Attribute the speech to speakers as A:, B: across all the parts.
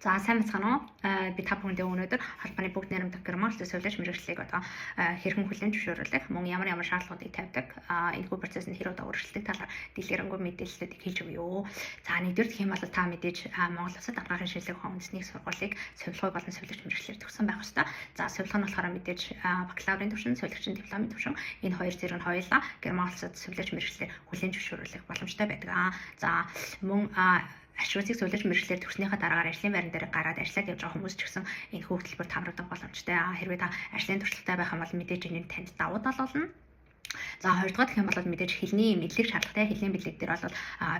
A: За, сайн байцгаана уу? Би та бүхэндээ өнөөдөр холбооны бүгд найрамдах Герман улсын сувилагч мэргэжлийг одоо хэрхэн хүлээн зөвшөөрүүлэх, мөн ямар ямар шаардлагуудыг тавьдаг, энэхүү процесс нь хэр удаа үргэлжлэдэг талаар дэлгэрэнгүй мэдээллүүдийг хэлж өгье. За, нэгдүгээр гэх юм бол та мэдээж Монгол улсад анагаахын шинжилгээ ухаан үндэсний сургуулийг сувилгыг болон сувилагч мэргэжлээр төгссөн байх ёстой. За, сувилга нь болохоор мэдээж бакалаврын түвшин, сувилагчийн дипломын түвшин, энэ хоёр зэрэг нь хоёулаа Герман улсад сувилагч мэргэжлээр хүлээн зөвшөөрүүлэх боломжтой байдаг. За, мөн Ашруцыг сувилагч мэргэжлээр төгснөхийн дараагаар ажлын байран дээр гараад ажиллаад явж байгаа хүмүүс ч гэсэн энэ хөтөлбөр хамрагдах боломжтой. Хэрвээ та ажлын туршлагатай байх юм бол мэдээж энэ нь танд давуу тал болно. За, хоёрдугаар гэх юм бол мэдээж хэлний мэдлэг шаардлагатай. Хэлний мэдлэг дээр бол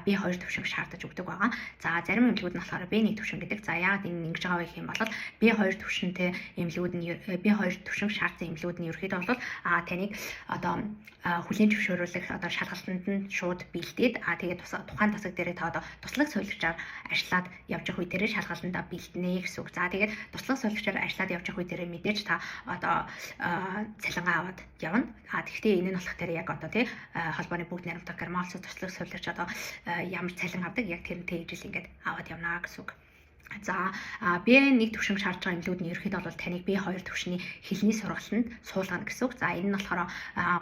A: B2 түвшинг шаардаж өгдөг байгаа. За, зарим эмнэлгүүд нь болохоор B1 түвшин гэдэг. За, яагаад энэ ингэж байгаа вэ гэх юм бол B2 түвшинтэй эмнэлгүүд нь, B2 түвшинг шаардсан эмнэлгүүд нь ерөөхдөө бол таныг одоо хүлээн зөвшөөрүүлэх одоо шалгалтанд нь шууд бэлдээд, тэгээд тухайн тасаг дээрээ та одоо туслах сувилагчаар ажиллаад явж явах үе дээрээ шалгалтандаа бэлдэнэ гэсэн үг. За, тэгээд туслах сувилагчаар ажиллаад явж явах үе дээрээ мэдээж та одоо цалингаа аваад явна. Тэгэхдээ энэ нь болох дээр яг одоо тий холбооны бүгд найрамдах Герман улсад туслах сувилагч одоо ямар цалин авдаг, яг тэрнтэй ижил ингээд аваад явна гэсэн үг. За, B1 түвшинг шаардж байгаа эмнэлгүүд нь ерөөхдөө бол таныг B2 түвшний хэлний сургалтанд суулгана гэсэн үг. За, энэ нь болохоор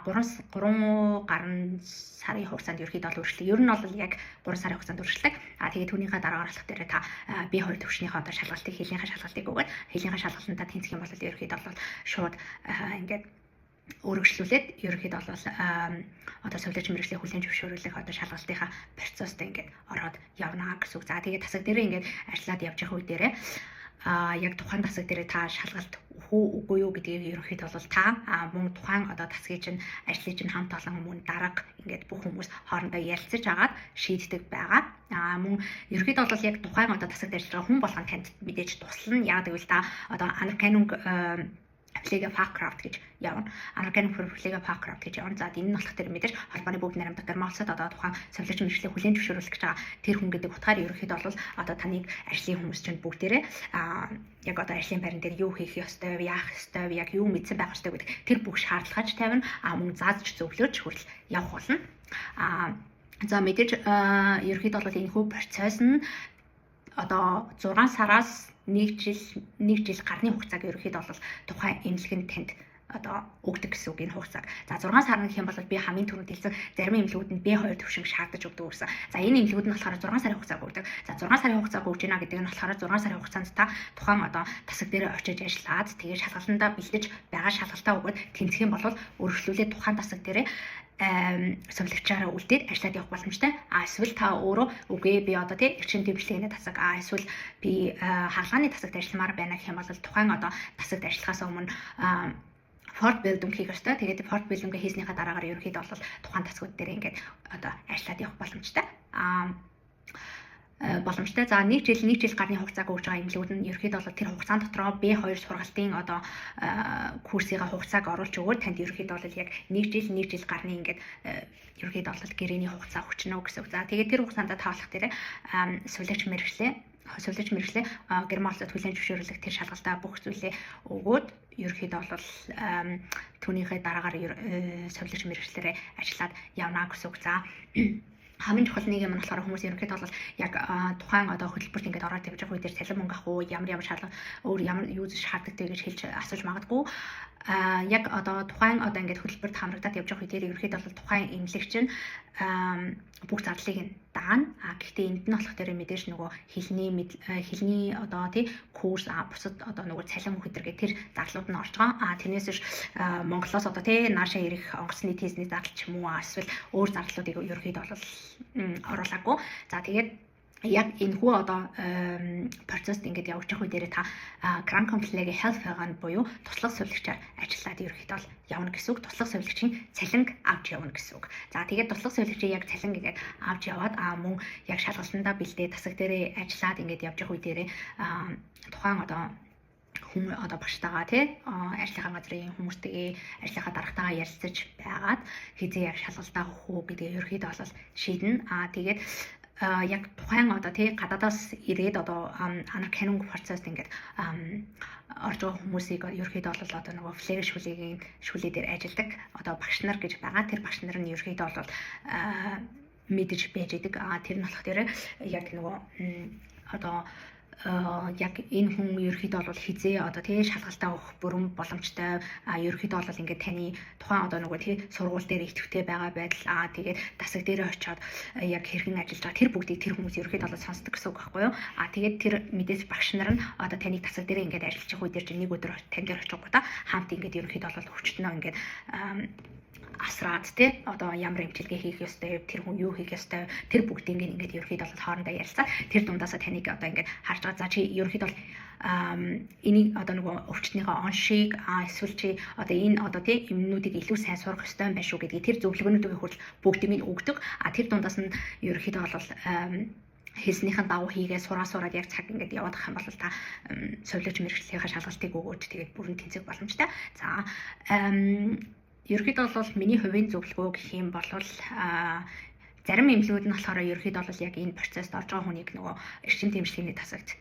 A: 3 3 гаруй сарын хугацаанд ерөөхдөө бол үргэлжлэх. Ер нь бол яг 3 сарын хугацаанд үргэлжлэх. Тэгээд түүнийхээ дараагаар болох дээр та B2 түвшнийхээ одоо шалгалтыг, хэлнийхээ шалгалтыг өгөөд, хэлнийхээ шалгалтанд тэнцэх юм бол ерөөхдөө бол шууд ингээд өргөжлүүлээд ерөөхдөө бол одоо сувилагч мэргэжлээ хүлээн зөвшөөрүүлэх одоо шалгалтынхаа процессд ингээд ороод явна гэсэн үг. За, тэгээд тасаг дээрээ ингээд ажиллаад явж явах үе дээрээ яг тухайн тасаг дээрээ та шалгалт өгөх үү, үгүй юу гэдгийг ерөнхийдөө бол та мөн тухайн одоо тасгийг чинь ажлыг чинь хамт олон мөн дарга, ингээд бүх хүмүүс хоорондоо ярилцаж агаад шийддэг байгаа. Мөн ерөнхийдөө бол яг тухайн одоо тасагт ажиллаж байгаа хүн болгон танд мэдээж туслана. Яг гэвэл та одоо Anerkennung Pflegefachkraft гэж явна. Anerkennung Pflegefachkraft гэж явна. За, энэ нь болох тэр мэдээж холбооны бүгд найрамдах Герман улсад одоо тухайн сувилагч мэргэжлээ хүлээн зөвшөөрүүлэх гэж байгаа тэр хүн гэдэг утгаар ерөнхийдөө бол одоо таныг ажлын хүмүүс чинь бүгдээрээ яг одоо ажлын байран дээр юу хийх ёстой, яах ёстой, яг юу мэдсэн байх ёстой гэдэг тэр бүх шаардлагаж тавина. Мөн зааж зөвлөж хүртэл явах болно. За, мэдээж ерөнхийдөө бол энэ хүү процесс нь одоо 6 сараас 1 жил, 1 жил гарны хугацааг ерөнхийдөө бол тухайн эмнэлэг нь танд одоо өгдөг гэсэн үг энэ хугацааг. За, 6 сар гэх юм бол би хамгийн түрүүнд хэлсэн зарим эмнэлгүүд нь B2 түвшинг шаардаж өгдөг гэсэн. За, энэ эмнэлгүүд нь болохоор 6 сарын хугацааг өгдөг. За, 6 сарын хугацааг өгж байна гэдэг нь болохоор 6 сарын хугацаанд та тухайн одоо тасаг дээр очиж ажиллаад, тэгээд шалгалтандаа бэлдэж байгаа, шалгалтаа өгөөд тэнцэх юм бол өргөжлүүлээд тухайн тасаг дээрээ сувилагчаараа үлдээд ажиллаад явах боломжтой. Эсвэл та өөрөө үгүй, би одоо тий эрчим дэвшлэгээний тасаг, эсвэл би хагалгааны тасагт ажилламаар байна гэх юм бол тухайн одоо тасагт ажиллахаас өмнө Fortbildung хийх ёстой. Тэгээд Fortbildung хийснийхаа дараагаар ерөнхийдөө бол тухайн тасгууд дээр ингээд одоо ажиллаад явах боломжтой. Боломжтой. За, 1 жил, 1 жил гарны хугацааг өгж байгаа эмнэлгүүд нь ерөнхийдөө бол тэр хугацаанд дотроо B2 сургалтын одоо курсыгаа хугацааг оруулж өгөөд танд ерөнхийдөө бол яг 1 жил, 1 жил гарны ингээд ерөнхийдөө бол гэрээний хугацаа өгчнө гэсэн үг. За, тэгээд тэр хугацаанд та болох дээр сувилагч мэргэжлээ Герман улсад хүлээн зөвшөөрлөх тэр шалгалтаа бүх зүйлээ өгөөд, ерөнхийдөө бол түүнийхээ дараагаар сувилагч мэргэжлээрээ ажиллаад явна гэсэн үг. За, хамгийн чухал нэг юм нь болохоор хүмүүс ерөнхийдөө бол яг тухайн одоо хөтөлбөрт ингээд ороод явж байгаа үе дээр цалин мөнгө авах уу, ямар ямар шаардлага, өөр ямар юу шаарддаг гэж хэлж асууж магадгүй. Яг одоо тухайн одоо ингээд хөтөлбөрт хамрагдаад явж байгаа үе дээр ерөнхийдөө бол тухайн эмнэлэг чинь бүх зардлыг нь даана. Гэхдээ энд нь болох дээр мэдээж нөгөө хэлний одоо тий курс, бусад одоо нөгөө цалин мөх гэдэг тэр зарлууд нь орж байгаа. Тэрнээс биш Монголоос одоо тий наашаа ирэх онгоцны тийзний зардал ч юм уу, эсвэл өөр зардлуудыг ерөнхийдөө бол оруулаагүй. За, тэгээд яг энэ хүү одоо процесс ингээд явж явах үе дээр та Krankenpflegehelferin буюу туслах сувилагчаар ажиллаад ерөнхийдөө бол явна гэсэн үг. Туслах сувилагчийн цалинг авч явна гэсэн үг. За, тэгээд туслах сувилагчийн яг цалин ингээд авч яваад, мөн яг шалгалтандаа бэлдээ, тасаг дээрээ ажиллаад ингээд явж явах үе дээрээ тухайн одоо хүн одоо багштайгаа тий ажлынхаа газрын хүмүүстэйгээ, ажлынхаа даргатайгаа ярилцаж байгаад хэзээ яг шалгалтаа өгөх үү гэдгээ ерөнхийдөө бол шийднэ. Тэгээд яг тухайн одоо тий гадаадаас ирээд одоо Anerkennung процесс ингээд орж байгаа хүмүүсийг ерөнхийдөө бол одоо нөгөө Pflegeschule-ийн Schule дээр ажилладаг одоо багш нар гэж байгаа. Тэр багш нар нь ерөнхийдөө бол мэдэж байж идэг. Тэр нь болох дээр яг нөгөө одоо Яг энэ хүн ерөөхдөө бол хизээ одоо тий шалгалтаа өгөх бүрэн боломжтой, ерөөхдөө бол ингээд таны тухайн одоо нөгөө тий сургууль дээр идэвхтэй байгаа байдал, тэгээд тасаг дээр очиод яг хэрхэн ажиллаж байгаа тэр бүгдийг тэр хүмүүс ерөөхдөө бол сонсдог гэсэн үг байхгүй юу. Тэгээд тэр мэдээж багш нар нь одоо таныг тасаг дээр ингээд ажиллаж байгаа үе дээр чинь нэг өдөр тань дээр очихгойтаа хамт ингээд ерөөхдөө бол өвчтөнөө ингээд асраад тий одоо ямар эмчилгээ хийх ёстой, тэр хүн юу хийх ёстой, тэр бүгдийг ингээд ерөөхдөө бол хоорондоо ярилцаад тэр дундаасаа таныг одоо ингээд харж байгаа. За, чи ерөөхдөө бол энийг одоо нөгөө өвчтнийхөө оншийг, эсвэл чи одоо энэ одоо тий юмнуудыг илүү сайн сурах ёстой юм байна шүү гэдгийг тэр зөвлөгөөнүүдийг хүртэл бүгдийг нь өгдөг. Тэр дундаас нь ерөөхдөө бол хэлснийхэн дагуу хийгээ сураа сураад яг цаг ингээд яваад ах юм бол та сувилагч мэргэжлийнхээ шалгалтыг өгөөд тэгээд бүрэн тэнцэх боломжтой. За, ерөөхдөө бол миний хувийн зөвлөгөө гэх юм бол зарим эмнэлгүүд нь болохоор ерөөхдөө бол яг энэ процесст орж байгаа хүнийг нөгөө эрчим дэмжлэгийн тасагт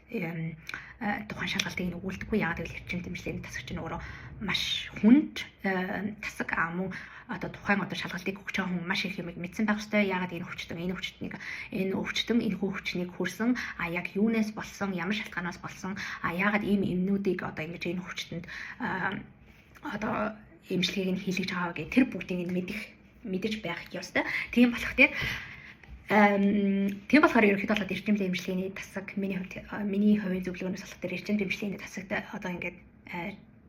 A: тухайн шалгалтыг нь өгүүлдэггүй. Яагаад гэвэл эрчим дэмжлэгийн тасаг чинь өөрөө маш хүнд тасаг, мөн одоо тухайн одоо шалгалтыг өгч байгаа хүн маш их юм мэдсэн байх ёстой. Яагаад энэ өвчтөн, энэ өвчтнийг, энэ өвчтөн энэ өвчнийг хүрсэн, яг юунаас болсон, ямар шалтгаанаас болсон, яагаад ийм эмнүүдийг одоо ингэж энэ өвчтөнд одоо эмчилгээг нь хийлгэж байгаа гэх тэр бүгдийг нь мэдэж байх ёстой. Тийм болохоор ерөнхийдөө бол эрчим дэмжлэгийн тасаг миний хувьд, миний хувийн зөвлөгөөнөөс болох тэр эрчим дэмжлэгийн тасагт одоо ингээд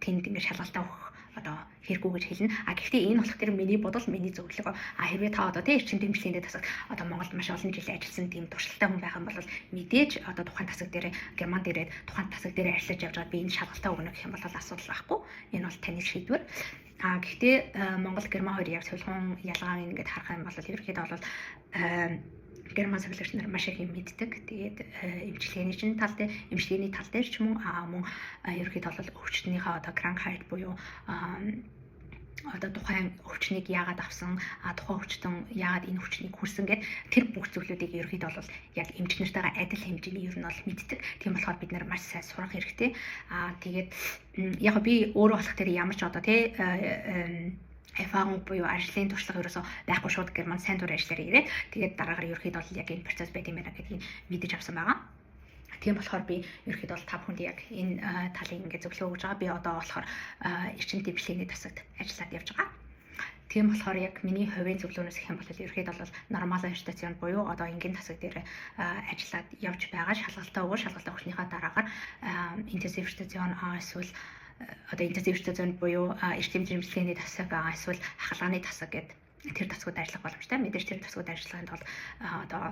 A: тэнд ингээд шалгалтаа өгөх одоо хэрэггүй гэж хэлнэ. Гэхдээ энэ болох тэр миний бодол, миний зөвлөгөө. Хэрвээ та одоо тийм эрчим дэмжлэгийн тасаг одоо Монголд маш олон жил ажилласан тийм туршлагатай хүн байх юм бол мэдээж одоо тухайн тасаг дээр Германд ирээд тухайн тасаг дээр ажиллаж явж байгаад би энэ шалгалтаа өгнө гэх юм бол асуудал байхгүй. Энэ бол таны шийдвэр. Гэхдээ Монгол, Герман хоёр яг цувилган ялгааг ингээд харах юм бол ерөнхийдөө бол герман сувилагч нар маш их юм мэддэг. Тэгээд эмчилгээний чинь тал дээр, эмчилгээний тал дээр ч мөн ерөнхийдөө бол өвчтнийхээ одоо Krankheit буюу одоо тухайн өвчнийг яагаад авсан, тухайн өвчтөн яагаад энэ өвчнийг хүрсэн гэд тэр бүх зүйлүүдийг ерөнхийдөө бол яг эмч нартайгаа адил хэмжээний ер нь бол мэддэг. Тийм болохоор бид нар маш сайн сурах хэрэгтэй. Тэгээд яг би өөрөө болох тэр ямар ч одоо тий Erfahrung буюу ажлын туршлага ерөөсөө байхгүй, шууд герман сайн дур ажиллаар ирээд тэгээд дараагаар ерөнхийдөө бол яг энэ процесс байд юм байна гэдгийг мэдэж авсан байгаа. Тийм болохоор би ерөнхийдөө бол та бүхэнд яг энэ талыг ингээд зөвлөгөө өгж байгаа. Би одоо болохоор эрчим дэвшлэгийн тасагт ажиллаад явж байгаа. Тийм болохоор яг миний хувийн зөвлөгөөнөөс гэх юм бол ерөнхийдөө бол normale Station буюу одоо энгийн тасаг дээр ажиллаад явж байгаа, шалгалтаа өгөө, шалгалтаа өгснийхаа дараагаар Intensiv Station, эсвэл одоо Intensiv Station буюу эрчим дэмжлэгийн тасаг, эсвэл хахалгааны тасаг гэдэг тэр тасгууд ажиллах боломжтой. Мэдээж тэр тасгууд ажиллахын тулд одоо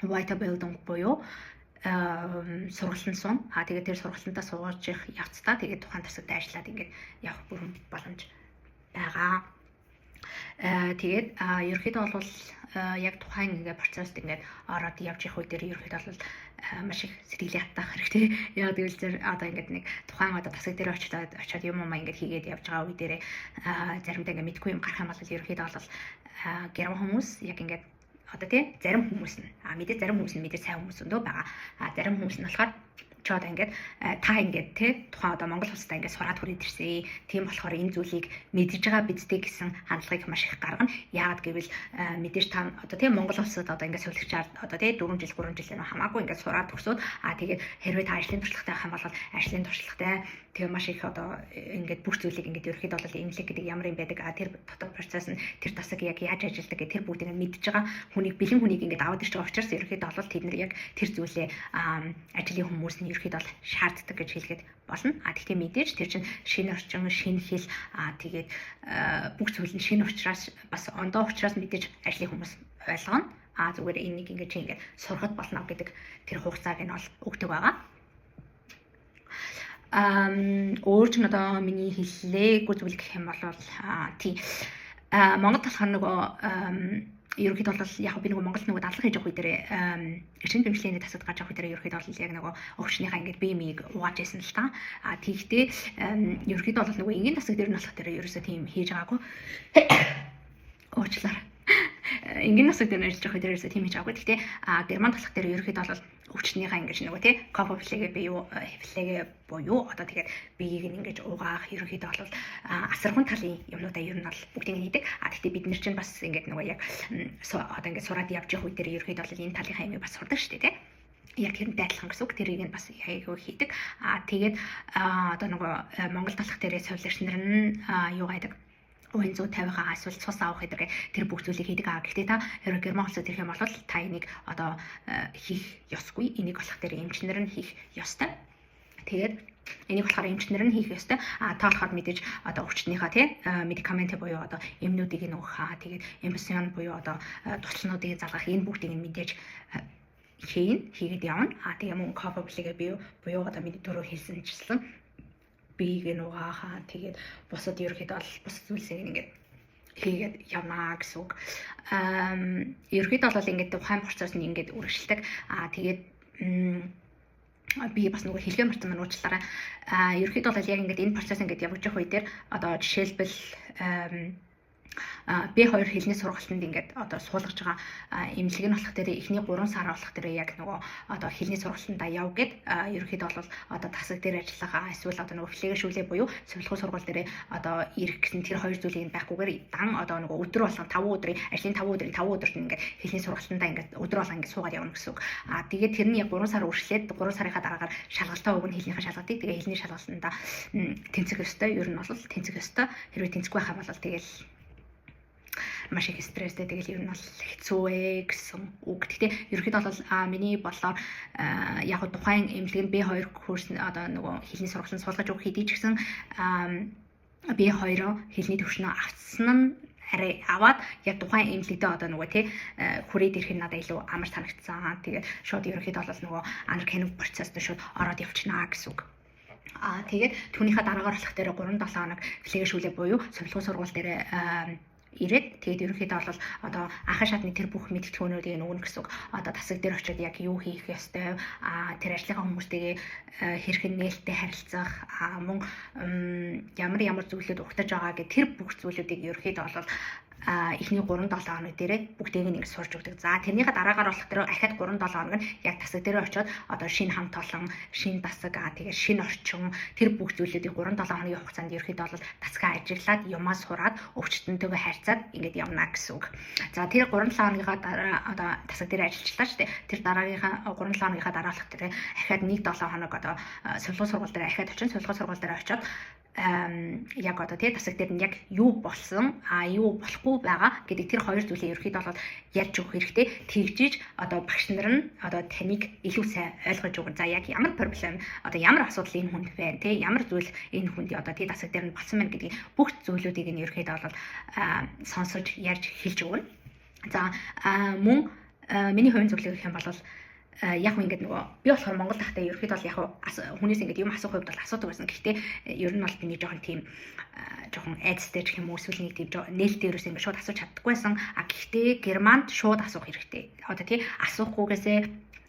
A: Weiterbildung буюу сургалтанд суун. Тэгээд тэр сургалтандаа сууж их явцдаа тэгээд тухайн тасагт ажиллаад ингээд явах бүрэн боломж байгаа. Тэгээд ерөнхийдөө бол яг тухайн ингээд процесст ингээд ороод явж явах үе дээр ерөнхийдөө бол маш их сэтгэлийн хатаах хэрэгтэй. Яг гэвэл зэр одоо ингээд нэг тухайн одоо тасаг дээр очиод юм юм ингээд хийгээд явж байгаа үе дээр заримдаа ингээд мэдгүй юм гарах юм бол ерөнхийдөө бол герман хүмүүс яг ингээд одоо тий зарим хүмүүс нь, мэдээ зарим хүмүүс нь мэдээ сайн хүмүүс өндөө байгаа. Зарим хүмүүс нь болохоор чи одоо ингээд та ингээд те тухайн одоо Монгол улстай ингээд сураад хүрээд ирсэн. Тийм болохоор энэ зүйлийг мэдж байгаа биз дээ гэсэн хандлагыг маш их гаргана. Яагаад гэвэл мэдээж та одоо те Монгол улсад одоо ингээд сувилагчаар одоо те 4 жил, 3 жил хамаагүй ингээд сураад төгсөөд, тэгээд хэрвээ та ажлын туршлагатай байх юм бол ажлын туршлагатай, тэгээ маш их одоо ингээд бүх зүйлийг ингээд ерөөхдөө бол эмнэлэг гэдэг ямар юм байдаг, тэр дотор процесс нь, тэр тасаг яг яаж ажилладаг гэх тэр бүгдийг мэдж байгаа хүнийг, бэлэн хүнийг ингээд аваад ирж байгаа учраас ерөөхдөө бол тэд нар яг тэр зүйлээ ажлын хүмүүс нь ерөөхдөө бол шаарддаг гэж хэлгээд болно. Тэгтээ мэдээж тэр чинь шинэ орчин, шинэ хэл, тэгээд бүх зүйл нь шинэ учраас, бас ондоо учраас мэдээж ажлын хүмүүс ойлгоно. Зүгээр энийг ингээд чи ингээд сурахад болно гэдэг тэр хугацааг нь бол өгдөг байгаа. Өөр ч одоо миний хэллээгүй зүйл гэх юм бол тий Монгол болохоор нөгөө ерөнхийдөө бол яг би нөгөө Монгол нөгөө дадлага хийж явах үе дээр, эрчим дэмжлэгийн тасад гарч явах үе дээр ерөнхийдөө бол яг нөгөө өвчнийхаа ингээд бие мийг угааж байсан л та. Тийхтэй ерөнхийдөө бол нөгөө энгийн тасаг дээр нь болох дээр ерөөсөө тийм хийж байгаагүй. Уучлаарай. Энгийн тасаг дээр нь ажиллаж явах үе дээр ерөөсөө тийм хийж байгаагүй. Гэхдээ Германд болох дээр ерөнхийдөө бол өвчнийхээ ингэж нөгөө тий Körperpflege буюу Pflege буюу одоо тэгээд биеийг нь ингэж угаах, ерөнхийдөө бол асаргын талын юмнуудаа ер нь бол бүгдийг нь хийдэг. Гэхдээ бид нар чинь бас ингээд нөгөө яг одоо ингээд сураад явж явах үе дээр ерөнхийдөө бол энэ талынхаа юмыг бас сурдаг шүү дээ, тий. Яг тэрнтэй адилхан гэсэн үг. Тэрийг нь бас айгүй хийдэг. Тэгээд одоо нөгөө Монголд болох дээрээ сувилагч нар нь юу гайдаг, уян 150-аа эсвэл цус авах гэдэг тэр бүх зүйлийг хийдэг. Гэхдээ та хэрвээ Герман улсад ирэх юм бол та энийг одоо хийх ёсгүй. Энийг болох дээр эмч нар нь хийх ёстой. Тэгээд энийг болохоор эмч нар нь хийх ёстой. Та болохоор мэдээж одоо өвчтнийхаа, тий, медикамент буюу одоо эмнүүдийг нь өгөх, тэгээд Infusion буюу одоо туслануудыг залгах, энэ бүгдийг нь мэдээж хийгээд явна. Тэгээ мөн Körperpflege буюу одоо миний түрүү хэлсэнчлэн биеийг нь угаахаа, тэгээд бусад ерөөхдөө бол бусад зүйлсийг ингээд хийгээд явнаа гэсэн үг. Ерөөхдөө бол ингээд тухайн процесс нь ингээд үргэлжлэдэг. Тэгээд би бас нөгөө хэлгээ мартсан маань уучлаарай. Ерөөхдөө бол яг ингээд энэ процесс ингээд явагдах үе дээр одоо жишээлбэл B2 хэлний сургалтанд ингээд одоо суулгаж байгаа эмнэлэг нь болох дээр эхний 3 сар болох дээр яг нөгөө одоо хэлний сургалтандаа яв гэд ерөнхийдөө бол одоо тасаг дээр ажиллах, эсвэл одоо нөгөө Pflegeschule буюу сувилахуй сургууль дээр одоо ирэх гэсэн тэр хоёр зүйлийг нь байхгүйгээр дан одоо нөгөө өдөр болгон 5 өдрийн ажлын 5 өдрийн 5 өдөрт ингээд хэлний сургалтандаа ингээд өдөр болгон ингээд суугаад явна гэсэн үг. Тэгээд тэр нь яг 3 сар үргэлжлээд 3 сарынхаа дараагаар шалгалтаа өгнө, хэлнийхээ шалгалтыг. Тэгээ хэлний шалгалтандаа тэнцэх ёстой. Ер нь бол тэнцэх ёстой. Хэрвээ тэнцэхгүй байх юм бол тэгэл маш их стресстэй, тэгэл ер нь бол хэцүү ээ гэсэн үг. Гэхдээ ерөнхийдөө бол миний бодлоор яг тухайн эмнэлэг нь B2 курс одоо нөгөө хэлний сургалтанд суулгаж өгөх хэдий ч гэсэн B2 хэлний төвшнөө авцсан нь арай аваад яг тухайн эмнэлэгдээ одоо нөгөө тий хүрээд ирэх нь надад илүү амар санагдсан. Тэгээд шууд ерөнхийдөө бол нөгөө Anerkennung процессд шууд ороод явчихнаа гэсэн үг. Тэгээд түүнийхээ дараагаар болох дээр 3 7 хоног Pflegeschule буюу сувилахуй сургууль дээр ирээд, тэгээд ерөнхийдөө бол одоо анхан шатны тэр бүх мэдтгүүнүүдийг өгнө гэсэн үг. Одоо тасаг дээр очиод яг юу хийх ёстой, тэр ажлынхаа хүмүүстэйгээ хэрхэн нээлттэй харилцах, мөн ямар ямар зүйлүүд угтаж байгаа гэх тэр бүх зүйлүүдийг ерөнхийдөө бол эхний 3 7 хоног дээрээ бүгдийг нь ингэ сурж өгдөг. За, тэрнийхээ дараагаар болох дээр ахаад 3 7 хоног нь яг тасаг дээр очиод одоо шинэ хамт олон, шинэ тасаг, тэгээд шинэ орчин, тэр бүх зүйлүүдийг 3 7 хоногийн хугацаанд ерөөхдөө бол тасгаа ажиглаад, юмаа сураад, өвчтөнтэйгээ харьцаад ингээд явна гэсэн үг. За, тэр 3 7 хоногийнхаа дараа одоо тасаг дээр ажиллажлаа шүү дээ. Тэр дараагийнхаа 3 7 хоногийнхаа дараа болох дээр ахаад 1 7 хоног одоо сувилахуй сургууль дээр ахаад очин, сувилахуй сургууль дээр очиод яг одоо тий тасаг дээр нь яг юу болсон, юу болохгүй байгаа гэдэг тэр хоёр зүйлийг ерөөхдөө бол ярьж өгөх хэрэгтэй. Тэгжиж одоо багш нар нь одоо таныг илүү сайн ойлгож өгнө. За, яг ямар проблем, одоо ямар асуудал энэ хүнд байна, тий, ямар зүйл энэ хүнд одоо тий тасаг дээр нь болсон байна гэдгийг бүх зүйлүүдийг нь ерөөхдөө бол сонсож, ярьж, хэлж өгнө. За, мөн миний хувийн зөвлөгөө гэх юм бол яг ингээд нөгөө би болохоор Монгол тахтай ерөөхдөө бол яг хүнээс ингээд юм асуух хувьд бол асуудаг байсан. Гэхдээ ер нь бол би нэг жоохон тийм жоохон айдастай ч юм уу, эсвэл нэг тийм нээлттэй ерөөсөө ингээд шууд асууж чаддаггүйсэн. Гэхдээ Германд шууд асуух хэрэгтэй. Одоо тий асуухгүйгээсээ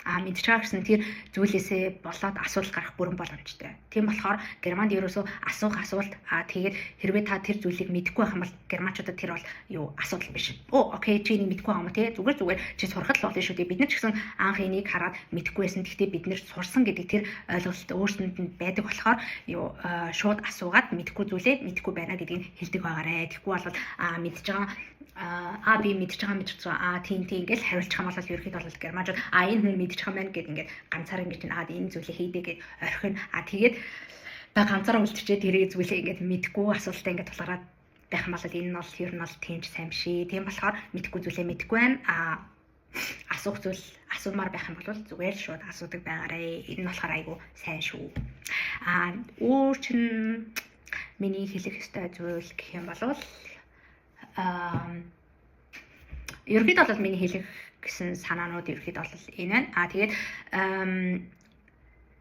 A: мэдж байгаа гэсэн тэр зүйлээсээ болоод асуудал гарах бүрэн боломжтой. Тийм болохоор Германд ерөөсөө асуух асуулт, тэгээд хэрвээ та тэр зүйлийг мэдэхгүй байх юм бол германчуудад тэр бол юу асуудал биш. Оо, okay, чи энийг мэдэхгүй юм те, зүгээр зүгээр чи сурахад л болно шүү дээ. Бид нар ч гэсэн анх энийг хараад мэдэхгүй байсан. Гэхдээ бид нар сурсан гэдэг тэр ойлголт өөрсөнд нь байдаг болохоор юу шууд асуугаад мэдэхгүй зүйлээ мэдэхгүй байна гэдгийг хэлдэг байгаарэ. Тэгэхгүй бол мэдж байгаа, би мэдж байгаа, мэдж байгаа, тийм тийм ингээл хариулчих юм бол ерөөхдөө бол германчууд энэ хүн мэдчих юм байна гэд ингээд ганцаараа ингэж энэ зүйлийг хийдэ гэд орхино. Тэгээд та ганцаараа үлдчихээ тэрийг зүйлээ ингээд мэдгүй асуултаа ингээд тулгараад байх юм бол энэ нь бол ер нь бол тийм ч сайн биш. Тийм болохоор мэдгүй зүйлээ мэдгүй байна. Асуух зүйл асуумаар байх юм бол зүгээр л шууд асуудаг байгаарэ. Энэ нь болохоор айгүй сайн шүү. Өөр чин миний хэлэх ёстой зүйл гэх юм бол ерөнхийдөө бол миний хэлэх гэсэн санаанууд ерөнхийдөө бол энэ байна. Тэгээд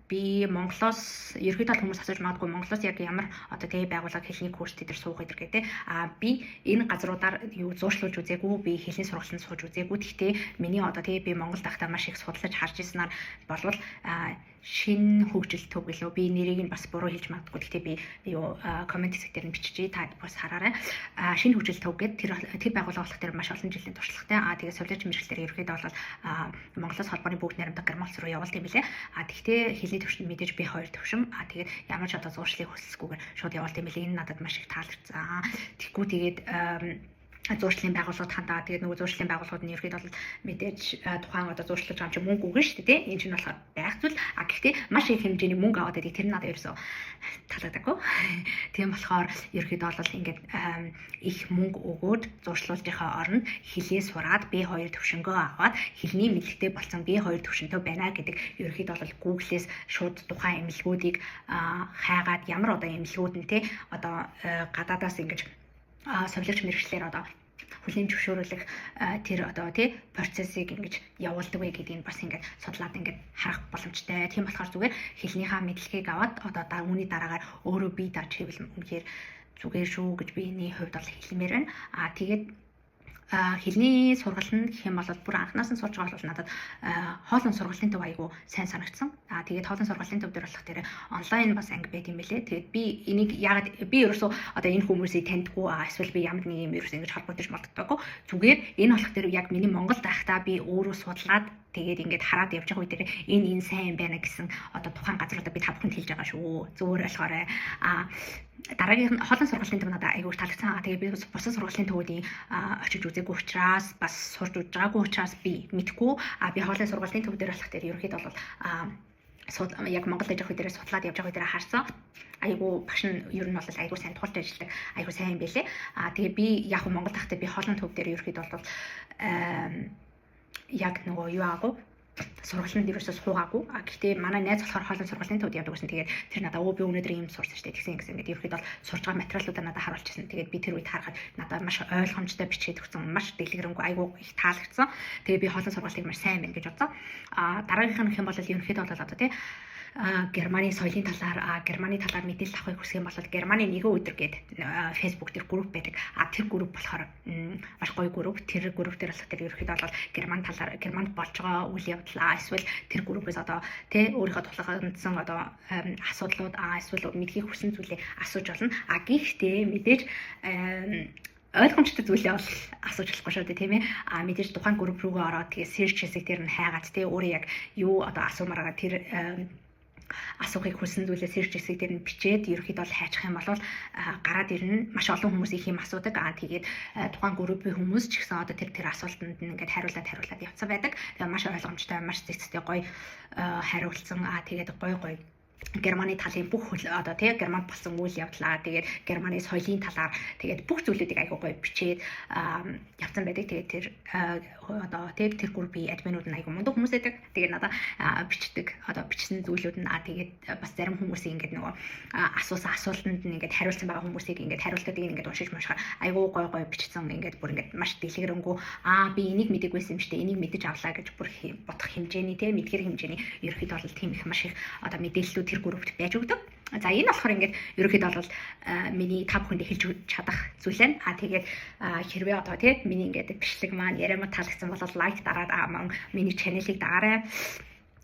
A: би Монголоос ерөнхийдөө хүмүүс асууж магадгүй, Монголоос яг ямар одоо тэгээ байгууллага хэлний курс дээр суух гэдэг те. Би энэ газруудаар юу зуушлуулж үзээгүй, би хэлний сургалтанд сууж үзээгүй. Гэхдээ миний одоо тэгээ би Монгол байхдаа маш их судлаж харж ирсэнаар болвол шинэ хөгжил төв гэлөө, би нэрийг нь бас буруу хэлж магадгүй. Гэхдээ би юу comment хэсэг дээр нь биччихье, та бас хараарай. Шинэ хөгжил төв гэдэг тэр тэр байгууллага болох дээр маш олон жилийн туршлагатай. Тэгээ сувилагч мэргэжлээр ерөнхийдөө бол Монголоос холбооны бүгд найрамдах Герман улс руу явуулт юм билээ. Тэгтээ хэлний төвшөнд мэдээж B2 төвшин. Тэгээд ямар ч одоо зуршлыг хүсэлгүйгээр шууд явуулт юм билээ. Энэ надад маш их таалагдсан. Тэгэхгүй тэгээд Зуушлын байгууллагад хандаа. Тэгээд нөгөө зуушлын байгууллагууд нь ерөөхдөө бол мэдээж тухайн одоо зуушлаж байгаа юм чи мөнгө өгнө шүү дээ, тий. Энэ чинь болохоор байх зүйл. А гэхдээ маш их хэмжээний мөнгө аваад байдаг. Тэр нь надад ерөөсөө таалагдаагүй. Тийм болохоор ерөөхдөө бол ингээд их мөнгө өгөөд зуршлуулжийнхаа оронд хилээ сураад B2 төвшөнгөө аваад хэлний мэдлэгтэй болсон, B2 төвшөнтэй байна гэдэг ерөөхдөө бол Google-ээс шууд тухайн эмнэлгүүдийг хайгаад, ямар одоо эмнэлгүүд нь те одоо гадаадаас ингэж совилогч мэргэжлээр одоо хүлээн зөвшөөрүүлэх тэр одоо тий процессыг ингэж явуулдаг вэ гэдгийг бас ингээд судлаад ингээд харах боломжтой. Тийм болохоор зүгээр хэлнийхаа мэдлэгийг аваад одоо үүний дараагаар өөрөө бие дааж хийвэл үнэхээр зүгээр шүү гэж биений хувьд бол хэлмээр байна. А тэгээд хэлний сургалт нь гэх юм бол бүр анханаас нь сурж байгаа бол надад хоолон сургалтын төв айгу сайн санагдсан. Аа, тэгээд хоолон сургалтын төв дээр болох тэр онлайн бас анги байт юм бэлээ. Тэгээд би энийг яагаад, би ерөөсөө одоо энэ хүмүүсийг таньдгүй, эсвэл би ямар нэг юм ерөөсөө ингэж холбогдож молддоггүй. Зүгээр энэ болох тэр яг миний Монголд байхдаа би өөрөө судлаад, тэгээд ингээд хараад явж байгаа үе дээр энэ энэ сайн юм байна гэсэн одоо тухайн газруудаа би та бүхэнд хэлж байгаа шүү. Зүгээр ойлгоорой. А дараагийнх нь хоолон сургалтын төв надад айгүй таалагдсан. Тэгээ би бусад сургалтын төвүүдийн очиж үзээгүй учраас, бас сурж үзэж байгаагүй учраас би мэдэхгүй. А би хоолын сургалтын төв дээр болох дээр ерөнхийдөө бол яг Монгол аж ахуй дээрээ судлаад явж байгаа үедээ харсан. Айгу багш нь ер нь бол айгу сайн тулж ажилладаг. Айгу сайн юм бэлээ. А тэгээ би яг Монгол тахтай би хоолон төв дээр ерөнхийдөө бол яг нөгөө юу аагүй, сургалтанд ерөөсөө суугаагүй. А гэхдээ манай найз болохоор хоолын сургалтын төвд явдаг гэсэн. Тэгээд тэр надаа "Өө, би өнөөдөр ийм сурсан шүү дээ." Тэгсэн гэсэн ингээд ерөөхдөө бол сурж байгаа материалуудаа надад харуулчихсан. Тэгээд би тэр үед харахад надад маш ойлгомжтой бичээд өгсөн. Маш дэлгэрэнгүй, айгүй их таалагдсан. Тэгээд би хоолын сургалтыг маш сайн байна гэж бодсон. А дараагийнх нь гэх юм бол ерөнхийдөө бол одоо тий Германы соёлын талаар, Германы талаар мэдээлэл авахыг хүсэх юм бол Германы нэгэн өдөр гээд Facebook дээр групп байдаг. А тэр групп болохоор маш гоё групп. Тэр групп дээр болох тэр ерөнхийдөө бол Герман талаар, Германд болж байгаа үйл явдал, эсвэл тэр группээс одоо тэ өөрийнхөө тулгамдсан одоо асуудлууд, эсвэл мэдэхийг хүсэн зүйлээ асууж болно. А гэхдээ мэдээж ойлгомжтой зүйлээ бол асууж болохгүй шүү дээ, тийм ээ. А мэдээж тухайн групп рүүгээ ороод, тэгээ search хэсэг дээр нь хайгаад тий өөрөө яг юу одоо асуумаар байгаа тэр асуухыг хүссэн зүйлээ search хэсэг дээр нь бичээд ерөөхдөө бол хайчих юм бол гараад ирнэ. Маш олон хүмүүс их юм асуудаг. Аа, тэгээд тухайн группийн хүмүүс ч гэсэн одоо тэр тэр асуултанд нь ингээд хариулаад хариулаад явцсан байдаг. Тэгээд маш ойлгомжтой, маш зэгцтэй, гоё хариулсан. Аа, тэгээд гоё гоё Германы талын бүх одоо тий Германд болсон үйл явдлаа, тэгээд Германы соёлын талаар, тэгээд бүх зүйлүүдийг айгуу гоё бичээд явцсан байдаг. Тэгээд тэр одоо тий тэр группийн админууд нь айгуу мундаг хүмүүс байдаг. Тэгээд надаа бичдэг, одоо бичсэн зүйлүүд нь, тэгээд бас зарим хүмүүсийн ингээд нөгөө асуусан асуултанд нь ингээд хариулсан байгаа хүмүүсийг ингээд хариултуудыг ингээд уншиж уншихаар айгуу гоё гоё бичсэн, ингээд бүр ингээд маш дэлгэрэнгүй, "Аа, би энийг мдэггүйсэн юм шүү дээ, энийг мэдэж авлаа" гэж бүр бодох хэмжээний тий мэдгэр хэмжээний ерөөхдөө бол тийм их маш их одоо мэдээллүүд тэр группт байж өгдөг. За, энэ болохоор ингээд ерөнхийдөө бол миний та бүхэндээ хэлж чадах зүйл байна. А тэгээд хэрвээ одоо тий миний ингээд бичлэг маань, яриа маань таалагдсан бол лайк дараад, мөн миний channel-ыг дагаарай,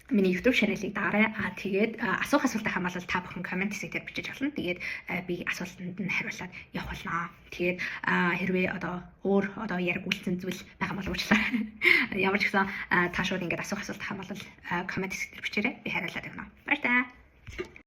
A: миний YouTube channel-ыг дагаарай. А тэгээд асуух асуултаа хамаалал та бүхэн comment хэсэг дээр бичиж болно. Тэгээд би асуултанд нь хариулаад явах болно. Тэгээд хэрвээ одоо өөр одоо яриг үлдсэн зүйл байгаа бол уучлаарай. Ямар ч гэсэн та шууд ингээд асуух асуулт хамаалал comment хэсэг дээр бичээрэй. Би хариулаад явна. Баяр таа.